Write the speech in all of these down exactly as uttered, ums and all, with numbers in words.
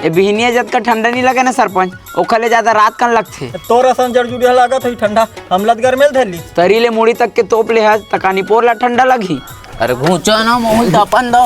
ए बिहनिया जतका ठंडा नहीं लगे ना सरपंच, ओखर ले ज्यादा रात कन लगथे। तोर असन जरजुरिया लागत होही ठंडा, हमला त गरमेल धर ली। तरी ले मुड़ी तक के तोप ले हस, त का निपोर ला ठंडा लगही? अरे घूंचा ना, महूं ल तापन दो।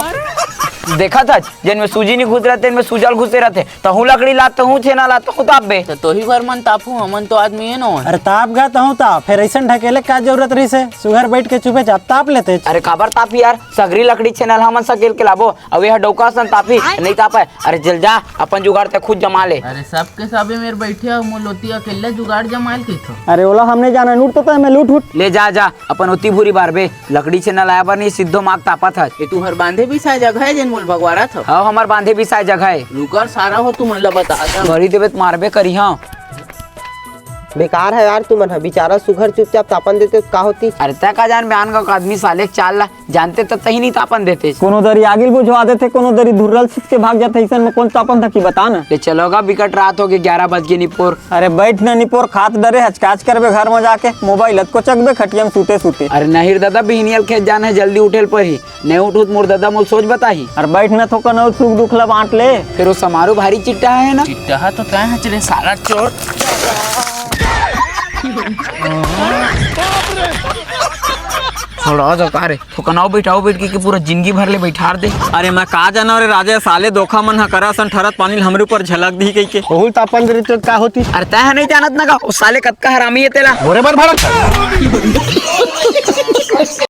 देखत हच, जेन में सूजी नहीं घुस रहे, तेन में सूजल घुसे रहथे। तहूं लकड़ी ला, तहूं छेना ला, तहूं तापबे। त तोही भर मन तापू, हमन तो आदमी ए नो। अरे ताप गा तहूं ताप, फेर अइसन ढकेले का जरूरत रहिसे? सुघर बइठ के चुपे चाप ताप लेते। अरे काबर ताप यार, सगरी लकड़ी छेना ला हमन सकेल के लाबो, अउ एह डौका असन तापही, नहीं तापय। अरे चल जा, अपन जुगाड़ ते खुद जमा ले। अरे सबके सबे मेर बइठे हो, मोला ओती अकेल्ला जुगाड़ जमाए ल कहिथो। अरे ओला हम नहीं जानन, उठ तो तैं, मैं लूट उठ। ले जा जा, अपन ओती भूरी बारबे, लकड़ी छेना लाए बर नहीं, सिद्धो माग तापत हस। ए तुंहर बांधे बिसाए जगह हे जेन मोला भगवारत हव। हव, हमर बांधे बिसाए जगह हे। रुकर सारा हो, तुमन ला बता। गरी देबे त मारबे करिहंव। बेकार हे यार तुमन ह, बिचारा सुघर चुपचाप तापन देते त का होतिस? अरे तैं का जानबे आन गाँव के आदमी साले के चाल ला, जानते त तहीं नहीं तापन देते। कोनो दरी आगी ल बुझवा देथे, कोनो दरी धुर्रा ल छित के भाग जाथे, अइसन में कोन तापन थकी बता ना। ले चलो गा, बिकट रात होगे, ग्यारह बज गे निपोर। अरे बइठ ना निपोर, खात डरे हचकाच करबे घर में जाके, मोबाइल अतको चकबे खटिया में सूते सूते। अरे नहीं रे ददा, बिहनिया ल खेत जाना हे, जल्दी उठे ल परही। नहीं उठहूं त मोर ददा मोला सोच बताही। अरे बइठ ना, थोकन अउ सुख दुख ला बांट ले। फेर ओ समारू भारी चिट्टा हे ना? चिट्टा तो तैं हच रे साला चोर। थोड़ा और का रे, थोकन अउ बइठ, अउ बइठ के, के पूरा जिंदगी भर ले बइठार दे। अरे मैं का जानव रे राजा, साले दोखा मन ह करा असन ठरत पानी ल हमरे ऊपर झलक दिही कहिके। ओहू ल तापन दे रहिते त का होतिस? अरे तैं ह नहीं जानत ना का, ओ साले कतका हरामी हे तेला। मोरे बर भड़क।